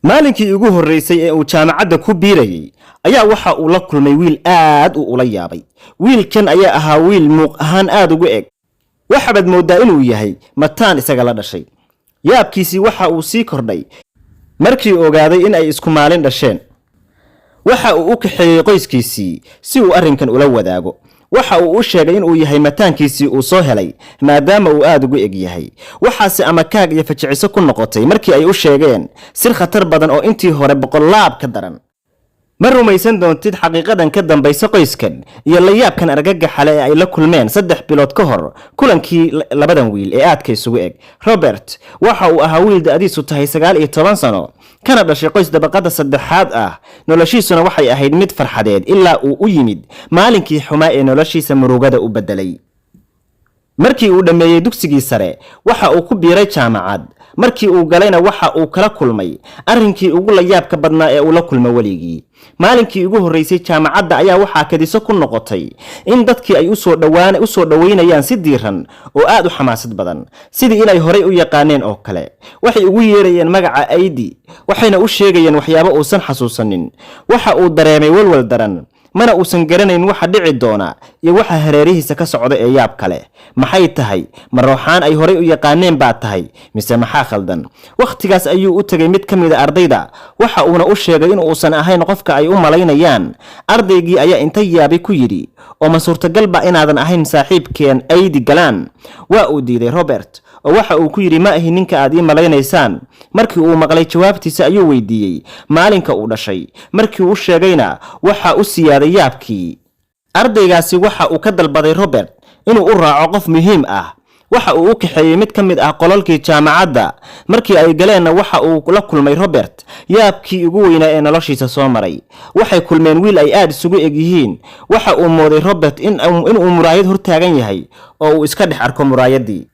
Maalinkii ugu horreysay ee uu jaamacadda ku biirayey ayaa waxa uu la kulmay wiil aad u ula yaabay. Wiilkan ayaa ahaa wiil muuq ahaan aad ugu eg, waxabaad mooddaa inuu yahay mataan isaga la dhashay. Yaabkiisii waxa uu sii kordhay markii ogaaday in ay isku maalin dhasheen. Waxa uu u kaxeeyey qoyskiisii si uu arrinkan ula wadaago. Waxa uu u sheegay inuu yahay mataankiisii uu soo helay, maadaama uu aad ugu eg yahay. Waxaase amakaag iyo fajiciso ku noqotay markii ay u sheegeen sir khatar badan oo intii hore boqolaab ka daran. Ma rumaysan doontid xaqiiqadan ka dambaysa qoyskan iyo layaabkan argagaxale ee ay la kulmeen 3 bilood ka hor kulankii labadan wiil ee aadka isugu eg. Robert waxa uu ahaa wiil da'diisu tahay 19 sano, kana dhashay qoys dabaqada saddexaad ah. Noloshiisuna waxay ahayd mid farxadeed ilaa uu u yimid maalinkii xumaa ee noloshiisa murugada u beddelay. Markii uu dhammeeyey dugsigii sare, waxa uu ku biiray jaamacad. Markii uu galayna, waxa uu kala kulmay arrinkii ugu layaabka badnaa ee uu la kulmo weligii. Maalinkii ugu horreysay jaamacadda ayaa waxaa kadiso ku noqotay in dadkii ay usoo dhoweynayaan si diiran oo aad u xamaasad badan, sidii inay horay u yaqaaneen oo kale. Waxay ugu yeerayeen magaca Aydi, waxayna u sheegayeen waxyaabo uusan xasuusanin. Waxa uu dareemay walwal daran, mana uusan garanayn waxa dhici doona iyo waxa hareerihiisa ka socda ee yaab kale. Maxay tahay? Ma rooxaan ay horay u yaqaaneen baa tahay, mise maxaa khaldan? Wakhtigaas ayuu u tegay mid ka mid a ardayda, waxa uuna u sheegay in uusan ahayn qofka ay u malaynayaan. Ardaygii ayaa inta yaabay ku yidhi, "Oo ma suurtagal ba inaadan ahayn saaxiibkeen Aydi Galaan?" Waa uu diiday Robert oo waxa uu ku yidhi, "Ma ahi ninka aad ii malaynaysaan." Markii uu maqlay jawaabtiisa ayuu weydiiyey maalinka uu dhashay. Markii uu sheegayna, waxa u siyaaday yaabkii. Ardaygaasi waxa uu ka dalbaday Robert inuu u raaco qof muhiim ah. Waxa uu u kaxeeyey mid ka mid ah qolalkii jaamacadda. Markii ay galeenna, waxa uu la kulmay Robert yaabkii ugu weynaa ee noloshiisa soo maray. Waxay kulmeen wiil ay aad isugu eg yihiin. Waxa uu mooday Robert inuu muraayad hortaagan yahay oo uu iska dhex arko muraayaddii.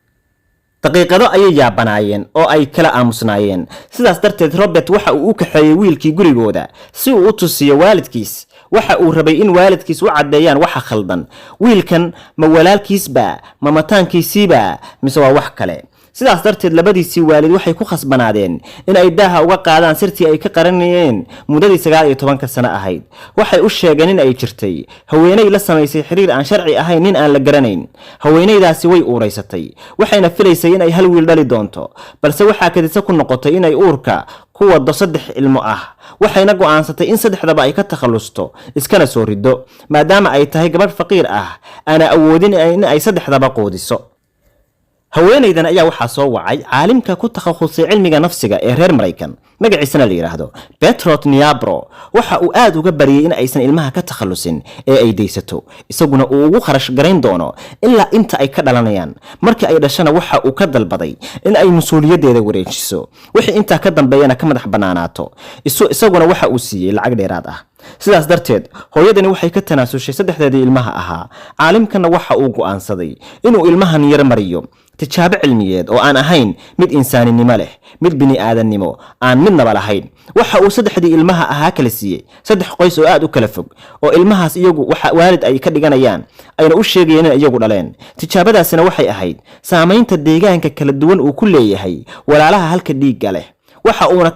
Daqiiqado ayay yaabanaayeen oo ay kala aamusnaayeen. Sidaas darteed Robert waxa uu u kaxeeyey wiilkii gurigooda si uu u tusiyo waalidkiis. Waxa uu rabay in waalidkiis u caddeeyaan waxa khaldan. Wiilkan ma walaalkiisba, ma mataankiisiiba, mise waa wax kale? Sidaas darteed labadiisii waalid waxay ku khasbanaadeen in ay daaha uga qaadaan sirtii ay ka qaranayeen muddadii 19-ka sano ahayd. Waxay u sheegeen in ay jirtay haweeney la samaysay xiriir aan sharci ahayn nin aan la garanayn. Haweeneydaasi way uuraysatay, waxayna filaysay in ay hal wiil dhali doonto, balse waxaa kadisa ku noqotay inay uurka ku wado saddex ilmo ah. Waxayna go'aansatay in saddexdaba ay ka takhallusto, iskana soo riddo, maadaama ay tahay gabadh faqiir ah aana awoodin in ay saddexdaba quudiso. Haweenaydan ayaa waxaa soo wacay caalimka ku takhasusay cilmiga nafsiga ee reer Maraykan, magaciisana la yidhaahdo Petrot Niabro. Waxa uu aad uga baryay in aysan ilmaha ka takhallusin ee ay daysato, isaguna uu ugu kharash garayn doono ilaa inta ay ka dhalanayaan. Markii ay dhashana, waxa uu ka dalbaday in ay mas-uuliyaddeeda wareejiso, wixii intaa ka dambeeyana ka madax bannaanaato. Isaguna waxa uu siiyey lacag dheeraad ah. Sidaas darteed hooyadani waxay ka tanaasushay saddexdeedii ilmaha ahaa. Caalimkana waxa uu go'aansaday inuu ilmahan yar mariyo tijaabo cilmiyeed oo aan ahayn mid insaaninimo leh, mid bini-aadannimo aan midnaba lahayn. Waxa uu saddexdii ilmaha ahaa kala siiyey saddex qoys oo aad u kala fog, oo ilmahaas iyagu waxa waalid ay ka dhiganayaan, ayna u sheegayeen in iyagu dhaleen. Tijaabadaasina waxay ahayd saamaynta deegaanka kala duwan uu ku leeyahay walaalaha halka dhiigga leh. Waxa uuna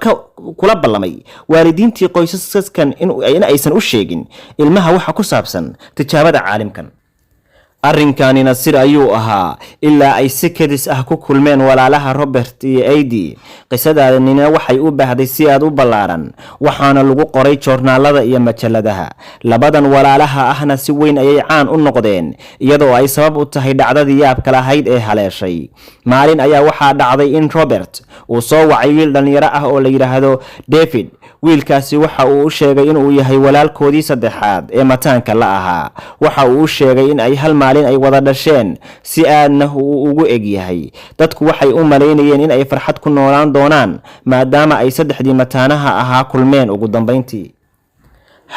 kula ballamay waalidiintii qoysaskan in aysan u sheegin ilmaha waxa ku saabsan tijaabada caalimkan. Arrinkanina sir ayuu ahaa ilaa ay si kadis ah ku kulmeen walaalaha Robert iyo Aidi. Qisadaanina waxay u baahday si aad u ballaaran, waxaana lagu qoray joornaalada iyo majaladaha. Labadan walaalaha ahna si weyn ayay caan u noqdeen, iyadoo ay sabab u tahay dhacdadii yaabka lahayd ee haleeshay. Maalin ayaa waxaa dhacday in Robert uu soo wacay wiil dhallinyaro ah oo la yidhaahdo David. Wiilkaasi waxa uu u sheegay inuu yahay walaalkoodii saddexaad ee mataanka la ahaa. Waxa uu u sheegay in ay hal maalin ay wada dhasheen, si aadna uu ugu eg yahay. Dadku waxay u malaynayeen in ay farxad ku noolaan doonaan, maadaama ay saddexdii mataanaha ahaa kulmeen ugu dambayntii.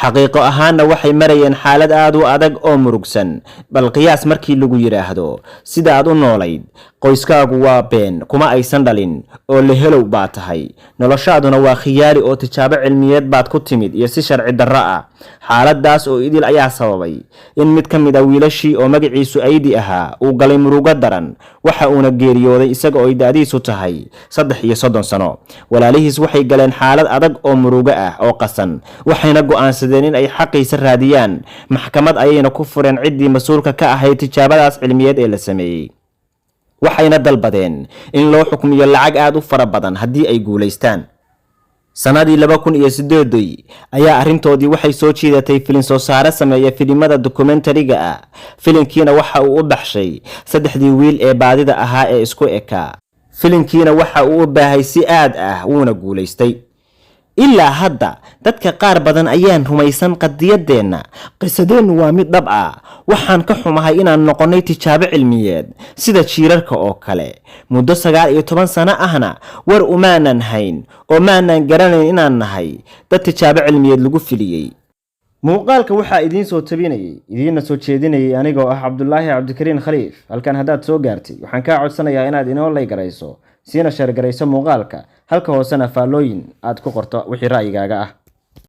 Xaqiiqo ahaanna waxay marayeen xaalad aad u adag oo murugsan. Bal qiyaas markii lagu yidhaahdo sida aad u noolayd qoyskaagu waa been, kuma aysan dhalin oo la helow baa tahay, noloshaaduna waa khiyaali oo tijaabo cilmiyeed baad ku timid iyo si sharci darro ah. Xaaladaas oo idil ayaa sababay in mid ka mid a wiilashii oo magaciisu Aydi ahaa uu galay murugo daran, waxa uuna geeriyooday isaga oo ay da'diisu tahay 33 sano. Walaalihiis waxay galeen xaalad adag oo murugo ah oo qasan, waxayna go'aansadeen in ay xaqiisa raadiyaan. Maxkamad ayayna ku fureen ciddii mas-uulka ka ahayd tijaabadaas cilmiyeed ee la sameeyey, waxayna dalbadeen in loo xukmiyo lacag aad u fara badan haddii ay guulaystaan. Sannadii 2008 ayaa arrintoodii waxay soo jiidatay filin soo saare sameeya filimada dokumentariga ah. Filinkiina waxa uu u baxshay Saddexdii Wiil ee Baadida Ahaa ee Isku Ekaa. Filinkiina waxa uu u baahay si aad ah, wuuna guulaystay. Ilaa hadda dadka qaar badan ayaan rumaysan qadiyadeenna. Qisadeennu waa mid dhab ah. Waxaan ka xumahay inaan noqonnay tijaabo cilmiyeed sida jiirarka oo kale, muddo 19 sano ahna war umaanan hayn oo maanan garanayn inaan nahay dad tijaabo cilmiyeed lagu filiyey. Muuqaalka waxaa idiin soo tabinayay, idiinna soo jeedinayay anigoo ah Cabdulaahi Cabdikariin Khaliif. Halkan haddaad soo gaartay, waxaan kaa codsanayaa inaad inoo like garayso, siina share garayso muuqaalka, halka hoosena faallooyin aad ku qorto wixii ra'yigaaga ah.